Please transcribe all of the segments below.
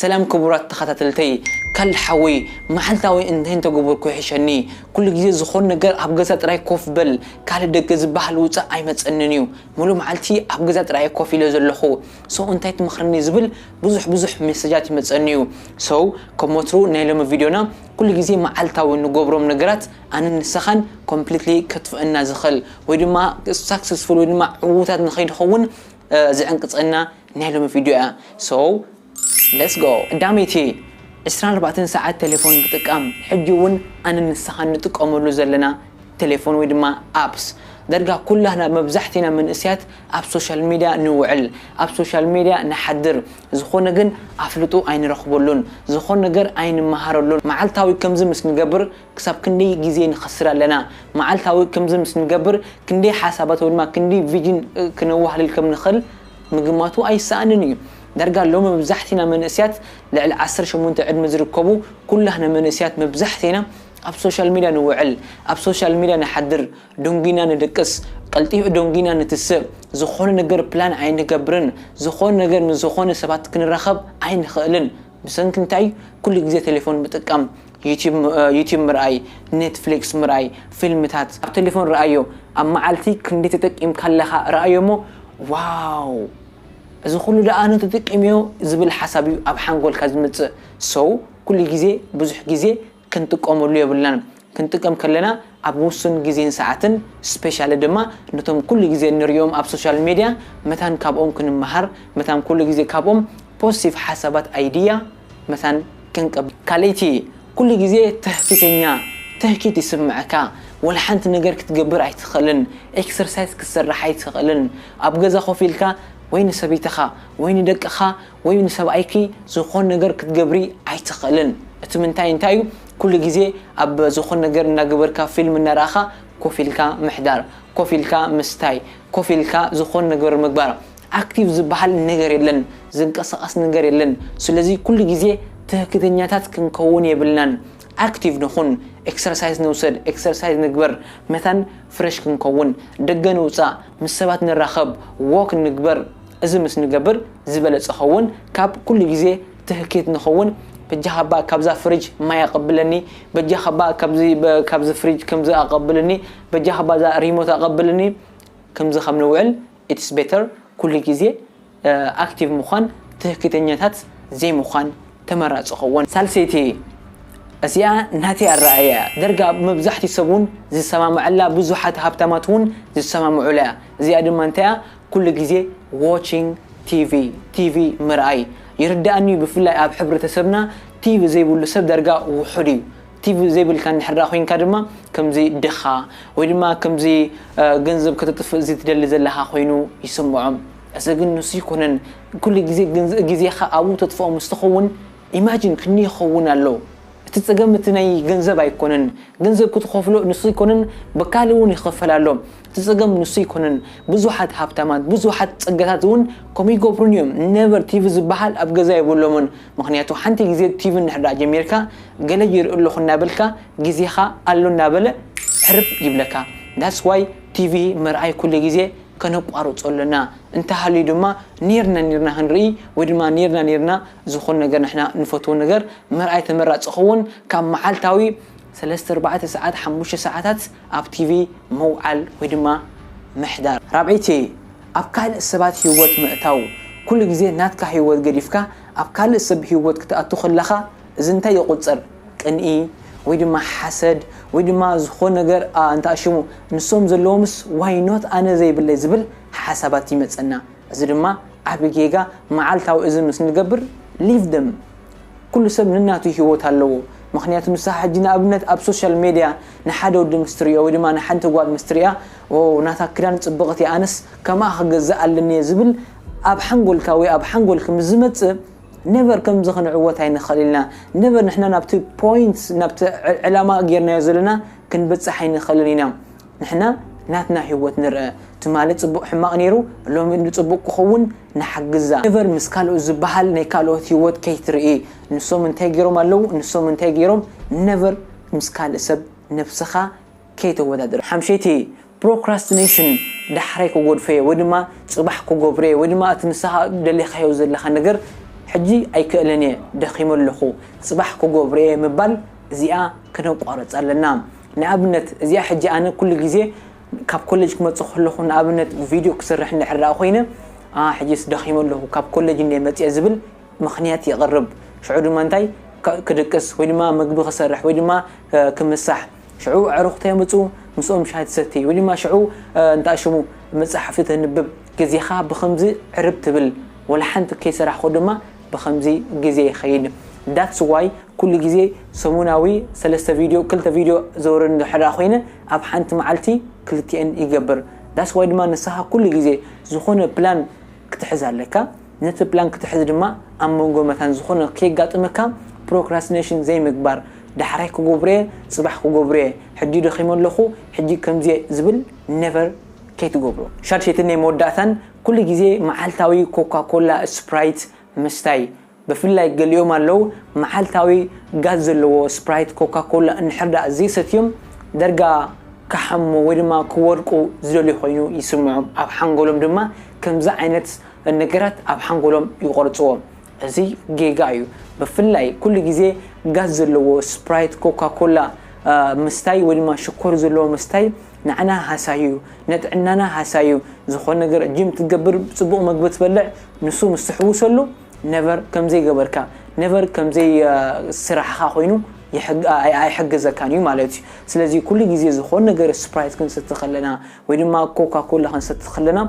ሰላም ክቡራት ተኸታተልተይ፣ ካልድ ሓወይ፣ መዓልታዊ እንታይ እንተገበርኩ ይሕሸኒ? ኩሉ ግዜ ዝኾን ነገር ኣብ ገዛ ጥራይ ኮፍ በል፣ ካልእ ደገ ዝበሃል ውጻእ ኣይመጸንን እዩ። ሙሉእ መዓልቲ ኣብ ገዛ ጥራይ ኮፍ ኢለ ዘለኹ። So እንታይ ትመኽርኒ ዝብል ብዙሕ ብዙሕ ሜሴጃት ይመጸኒ እዩ። So ከም ወትሩ ናይ ሎሚ ቪድዮና ኩሉ ግዜ መዓልታዊ ንገብሮም ነገራት ኣነን ንስኻን ኮምፕሊትሊ ከጥፍአና ዝኽእል ወይ ድማ ሳክሰስፉል ወይ ድማ ዕዉታት ንኸይንኸውን ዝዕንቅጸና ናይ ሎሚ ቪድዮ እያ። So let's go። ቀዳመይቲ፣ ዕስራን ኣርባዕተን ሰዓት ቴሌፎን ምጥቃም። ሕጂ እውን ኣነ ንስኻ ንጥቀመሉ ዘለና ቴሌፎን ወይ ድማ ኣፕስ። ዳርጋ ኩላህና መብዛሕቲና መንእስያት ኣብ ሶሻል ሚድያ ንውዕል፣ ኣብ ሶሻል ሚድያ ንሓድር። ዝኾነ ግን ኣፍልጦ ኣይንረኽበሉን፣ ዝኾነ ነገር ኣይንመሃረሉን። መዓልታዊ ከምዚ ምስ ንገብር ክሳብ ክንደይ ግዜ ንኸስር ኣለና? መዓልታዊ ከምዚ ምስ ንገብር ክንደይ ሓሳባት ወይ ድማ ክንደይ ቪዥን ክነዋህልል ከም ንኽእል ምግማቱ ኣይሰኣንን እዩ። ዳርጋ ሎሚ መብዛሕቲና መንእስያት ልዕሊ ዓሰርተ ሸሞንተ ዕድመ ዝርከቡ ኩላህና መንእስያት መብዛሕቲና ኣብ ሶሻል ሚድያ ንውዕል፣ ኣብ ሶሻል ሚድያ ንሓድር፣ ደንጊና ንድቅስ፣ ቀልጢፉ ደንጊና ንትስእ፣ ዝኾነ ነገር ፕላን ኣይንገብርን፣ ዝኾነ ነገር ምስ ዝኾነ ሰባት ክንራኸብ ኣይንኽእልን። ብሰንኪ እንታይ? ኩሉ ግዜ ቴሌፎን ምጥቃም፣ ዩቲዩብ ምርኣይ፣ ኔትፍሊክስ ምርኣይ፣ ፊልምታት ኣብ ቴሌፎን ረኣዮ። ኣብ መዓልቲ ክንደይ ተጠቂምካ ኣለኻ ረኣዮ እሞ ዋው፣ እዚ ኩሉ ደኣ ኣነ ተጠቂመዮ ዝብል ሓሳብ እዩ ኣብ ሓንጎልካ ዝመጽእ። So ኩሉ ግዜ ብዙሕ ግዜ ክንጥቀመሉ የብልናን። ክንጥቀም ከለና ኣብ ውሱን ግዜን ሰዓትን፣ ስፔሻሊ ድማ ነቶም ኩሉ ግዜ ንሪኦም ኣብ ሶሻል ሜድያ መታን ካብኦም ክንመሃር፣ መታን ኩሉ ግዜ ካብኦም ፖዚቲቭ ሓሳባት፣ ኣይድያ መታን ክንቀብ። ካልኣይቲ፣ ኩሉ ግዜ ትህኪተኛ፣ ትህኪት ይስምዐካ። ወላ ሓንቲ ነገር ክትገብር ኣይትኽእልን። ኤክሰርሳይዝ ክትሰርሕ ኣይትኽእልን። ኣብ ገዛ ኮፍ ኢልካ ወይ ንሰበይትኻ ወይ ንደቅኻ ወይ ንሰብኣይኪ ዝኾን ነገር ክትገብሪ ኣይትኽእልን። እቲ ምንታይ እንታይ እዩ? ኩሉ ግዜ ኣብ ዝኾን ነገር እናገበርካ፣ ፊልም እናረኣኻ ኮፍ ኢልካ ምሕዳር፣ ኮፍ ኢልካ ምስታይ፣ ኮፍ ኢልካ ዝኾን ነገር ምግባር። ኣክቲቭ ዝበሃል ነገር የለን፣ ዝንቀሳቐስ ነገር የለን። ስለዚ ኩሉ ግዜ ትህክተኛታት ክንከውን የብልናን። ኣክቲቭ ንኹን፣ ኤክሰርሳይዝ ንውሰድ፣ ኤክሰርሳይዝ ንግበር፣ መታን ፍረሽ ክንከውን፣ ደገ ንውጻእ፣ ምስ ሰባት ንራኸብ፣ ዎክ ንግበር። እዚ ምስ ንገብር ዝበለጸ ኸውን። ካብ ኩሉ ግዜ ትህኪት ንኸውን። በጃኻ እባ ካብዛ ፍሪጅ ማይ ኣቐብለኒ፣ በጃኻ እባ ካብዚ፣ በ-፣ ካብዚ ፍሪጅ ከምዚ ኣቐብለኒ፣ በጃኻ እባ እዛ ሪሞት ኣቐብለኒ፣ ከምዚ ካብ ንውዕል ኢትስ ቤተር ኩሉ ግዜ ኣክቲቭ ምዃን፣ ትህኪተኛታት ዘይምዃን ተመራጺ ኸውን። ሳልሰይቲ፣ እዚኣ ናተይ ኣረኣእያ እያ። ደርጋ መብዛሕትኡ ሰብ እውን ዝሰማምዐላ፣ ብዙሓት ሃብታማት እውን ዝሰማምዑላ እያ። እዚኣ ድማ እንታይ እያ? ኩሉ ግዜ ዋቺንግ ቲቪ፣ ቲቪ ምርኣይ። ይርድኣኒ እዩ፣ ብፍላይ ኣብ ሕብረተሰብና ቲቪ ዘይብሉ ሰብ ዳርጋ ውሑድ እዩ። ቲቪ ዘይብልካ እንድሕር ደኣ ኮይንካ ድማ ከምዚ ድኻ ወይ ድማ ከምዚ፣ እ፣ ገንዘብ ከተጥፍእ እዚ ትደሊ ዘለኻ ኮይኑ ይስምዖም። እዚ ግን ንሱ ኣይኮነን። ኩሉ ግዜ ግንዘ-፣ ግዜኻ ኣብኡ ተጥፍኦ ምስ ትኸውን፣ ኢማጂን ክንደይ ይኸውን ኣሎ። እቲ ጸገም እቲ ናይ ገንዘብ ኣይኮነን። ገንዘብ ክትኸፍሎ ንሱ ኣይኮነን፣ ብካልእ እውን ይኸፈል ኣሎ። እቲ ጸገም ንሱ ኣይኮነን። ብዙሓት ሃብታማት፣ ብዙሓት ጸጋታት እውን ከምኡ ይገብሩን እዮም። ኔቨር ቲቪ ዝበሃል ኣብ ገዛ የብሎምን። ምኽንያቱ ሓንቲ ግዜ ቲቪ እንድሕር ደኣ ጀሚርካ፣ ገለ ይርኢ ኣለኹ እናበልካ፣ ግዜኻ ኣሎ እናበለ ሕርብ ይብለካ። ዳትስ ዋይ ቲቪ ምርኣይ ኩሉ ግዜ ከነቋርጾ ኣለና። እንተሃልዩ ድማ ኔርና ኔርና ክንርኢ ወይ ድማ ኔርና ኔርና ዝኾን ነገር ንሕና ንፈትዎ ነገር ምርኣይ ተመራጺ ክኸውን። ካብ መዓልታዊ ሰለስተ ኣርባዕተ ሰዓት፣ ሓሙሽተ ሰዓታት ኣብ ቲቪ ምውዓል ወይ ድማ ምሕዳር። ራብዐይቲ፣ ኣብ ካልእ ሰባት ህይወት ምእታው። ኩሉ ግዜ ናትካ ህይወት ገዲፍካ ኣብ ካልእ ሰብ ህይወት ክትኣቱ ከለኻ፣ እዚ እንታይ ይቑጸር? ቅንኢ ወይ ድማ ሓሰድ ወይ ድማ ዝኾነ ነገር፣ ኣ፣ እንተኣሽሙ፣ ንሶም ዘለዎምስ ዋይ ኖት ኣነ ዘይብለይ ዝብል ሓሳባት ይመጸና። እዚ ድማ ዓቢ ጌጋ። መዓልታዊ እዚ ምስ ንገብር፣ ሊቭ ደም። ኩሉ ሰብ ንናቱ ህይወት ኣለዎ። ምኽንያቱ ንስኻ ሕጂ ንኣብነት ኣብ ሶሻል ሜድያ ንሓደ ወዲ ምስ ትሪኦ ወይ ድማ ንሓንቲ ጓል ምስ ትሪኣ፣ "ኦ፣ ናታ ክዳን ጽብቕቲ እያ፣ ኣነስ ከማኣ ክገዝእ ኣለኒ እየ" ዝብል ኣብ ሓንጎልካ ወይ ኣብ ሓንጎልኪ ምስ ዝመጽእ፣ ኔቨር ከምዚ ክንዕወት ኣይንኽእል ኢና። ኔቨር ንሕና ናብቲ ፖይንት፣ ናብቲ ዕ-፣ ዕላማ ጌርናዮ ዘለና ክንበጽሕ ኣይንኽእልን ኢና። ንሕና ናትና ህይወት ንርአ። ትማሊ ጽቡቕ ሕማቕ ነይሩ፣ ሎሚ ንጽቡቕ ክኸውን ንሓግዛ። ኔቨር ምስ ካልኦት ዝበሃል ናይ ካልኦት ህይወት ከይትርኢ። ንሶም እንታይ ገይሮም ኣለዉ፣ ንሶም እንታይ ገይሮም፣ ኔቨር ምስ ካልእ ሰብ ነብስኻ ከይተወዳድር። ሓምሸይቲ፣ ፕሮክራስቲኔሽን፣ ዳሕራይ ክጎድፈዮ ወይ ድማ ጽባሕ ክገብረዮ ወይ ድማ እቲ ንስኻ ደሊኻዮ ዘለኻ ነገር ሕጂ ኣይክእልን እየ፣ ደኺመ ኣለኹ፣ ጽባሕ ክገብሮ እየ ምባል፣ እዚኣ ክነቋርጻ ኣለና። ንኣብነት እዚኣ ሕጂ ኣነ ኩሉ ግዜ ካብ ኮሌጅ ክመጽእ ከለኹ፣ ንኣብነት ቪድዮ ክሰርሕ እንድሕር ደኣ ኮይነ፣ "ኣ፣ ሕጂስ ደኺመ ኣለኹ፣ ካብ ኮሌጅ እንደ መጽየ" ዝብል ምኽንያት የቕርብ። ሽዑ ድማ እንታይ፣ ክ- ክድቅስ ወይ ድማ ምግቢ ክሰርሕ ወይ ድማ እ፣ ክምሳሕ። ሽዑ ኣዕሩኽተይ የምጽኡ፣ ምስኦም ሻሂ ትሰቲ ወይ ድማ ሽዑ እ፣ እንታይ ሽሙ፣ መጽሓፍቲ ተንብብ። ግዜኻ ብኸምዚ ዕርብ ትብል። ወላ ሓንቲ ከይሰራሕኩ ድማ ብኸምዚ ግዜ ይኸይድ። That's why ኩሉ ግዜ ሰሙናዊ ሰለስተ ቪድዮ፣ ክልተ ቪድዮ ዘውርድ እንድሕር ኮይነ፣ ኣብ ሓንቲ መዓልቲ ክልቲኤን ይገብር። That's why ድማ ንስኻ ኩሉ ግዜ ዝኾነ ፕላን ክትሕዝ ኣለካ። ነቲ ፕላን ክትሕዝ ድማ ኣብ መንጎ መታን ዝኾነ ከየጋጥመካ ፕሮክራስቲኔሽን ዘይምግባር፣ "ዳሕራይ ክገብሮ እየ፣ ጽባሕ ክገብሮ እየ፣ ሕጂ ደኺመ ኣለኹ፣ ሕጂ ከምዚ እየ" ዝብል ነቨር ከይትገብሮ። ሻድሸይትን ናይ መወዳእታን፣ ኩሉ ግዜ መዓልታዊ ኮካ ኮላ፣ ስፕራይት ምስታይ። ብፍላይ ገሊኦም ኣለዉ፣ መዓልታዊ ጋዝ ዘለዎ ስፕራይት፣ ኮካ ኮላ እንድሕር ደኣ ዘይሰትዮም፣ ደርጋ ክሓሙ ወይ ድማ ክወድቁ ዝደልዩ ኮይኑ ይስምዖም። ኣብ ሓንጎሎም ድማ ከምዚ ዓይነት ነገራት ኣብ ሓንጎሎም ይቆርጽዎ። እዚ ጌጋ እዩ። ብፍላይ ኩሉ ግዜ ጋዝ ዘለዎ ስፕራይት፣ ኮካ ኮላ፣ እ፣ ምስታይ ወይ ድማ ሽኮር ዘለዎ ምስታይ ንዓና ሃሳዩ እዩ፣ ንጥዕናና ሃሳዩ እዩ። ዝኾነ ነገር ጂም ትገብር፣ ጽቡቕ መግቢ ትበልዕ፣ ንሱ ምስ ትሕውሰሉ ነቨር ከም ዘይገበርካ፣ ነቨር ከም ዘይ፣ እ፣ ስራሕኻ ኮይኑ ይሕግ-፣ ኣይ-፣ ኣይሕግዘካን እዩ ማለት እዩ። ስለዚ ኩሉ ግዜ ዝኾነ ነገር ስፕራይት ክንሰቲ ከለና ወይ ድማ ኮካ ኮላ ክንሰቲ ከለና፣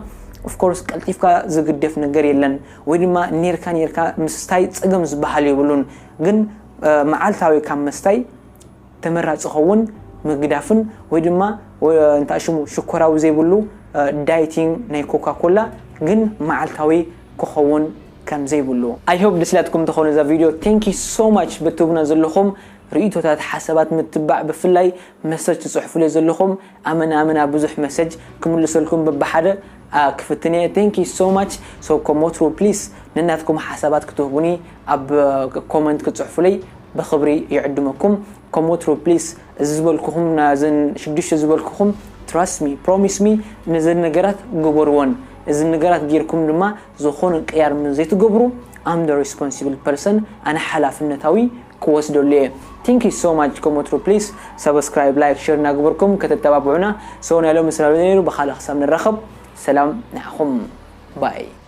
ኦፍኮርስ ቀልጢፍካ ዝግደፍ ነገር የለን፣ ወይ ድማ ኔርካ ኔርካ ምስታይ ጸገም ዝበሃል የብሉን። ግን እ፣ መዓልታዊ ካብ ምስታይ ተመራጺ ኸውን ምግዳፍን ወይ ድማ ወ-፣ እንታይ ሽሙ ሽኮራዊ ዘይብሉ እ፣ ዳይቲንግ ናይ ኮካ ኮላ ግን መዓልታዊ ክኸውን ከም ዘይብሉ። I hope ደስ ኢላትኩም ተኾኑ እዛ ቪድዮ። Thank you so much በትቡና ዘለኹም ርእይቶታት፣ ሓሳባት፣ ምትባዕ፣ ብፍላይ መሰጅ ትጽሕፉለይ ዘለኹም ኣመና ኣመና ብዙሕ መሰጅ ክምልሰልኩም በብሓደ ኣ፣ ክፍትን እየ። Thank you so much። So ኮሞትሩ ፕሊስ ነናትኩም ሓሳባት ክትህቡኒ ኣብ ኮመንት ክትጽሕፉለይ ብኽብሪ ይዕድመኩም። ኮሞትሩ ፕሊስ፣ እዚ ዝበልኩኹም፣ ናዘን ሽዱሽተ ዝበልኩኹም፣ trust me, promise me፣ ነዘን ነገራት ግበርወን። እዚ ነገራት ጌርኩም ድማ ዝኾነ ቅያር ምስ ዘይትገብሩ፣ I'm the responsible person፣ ኣነ ሓላፍነታዊ ክወስደሉ እየ። Thank you so much። ኮሞትሩ ፕሊስ ሰብስክራይብ፣ ላይክ፣ ሼር እናገበርኩም ከተተባብዑና። So ናይ ሎሚ ስራብ ነይሩ፣ ብኻልእ ክሳብ ንራኸብ ሰላም ንዓኹም። ባይ።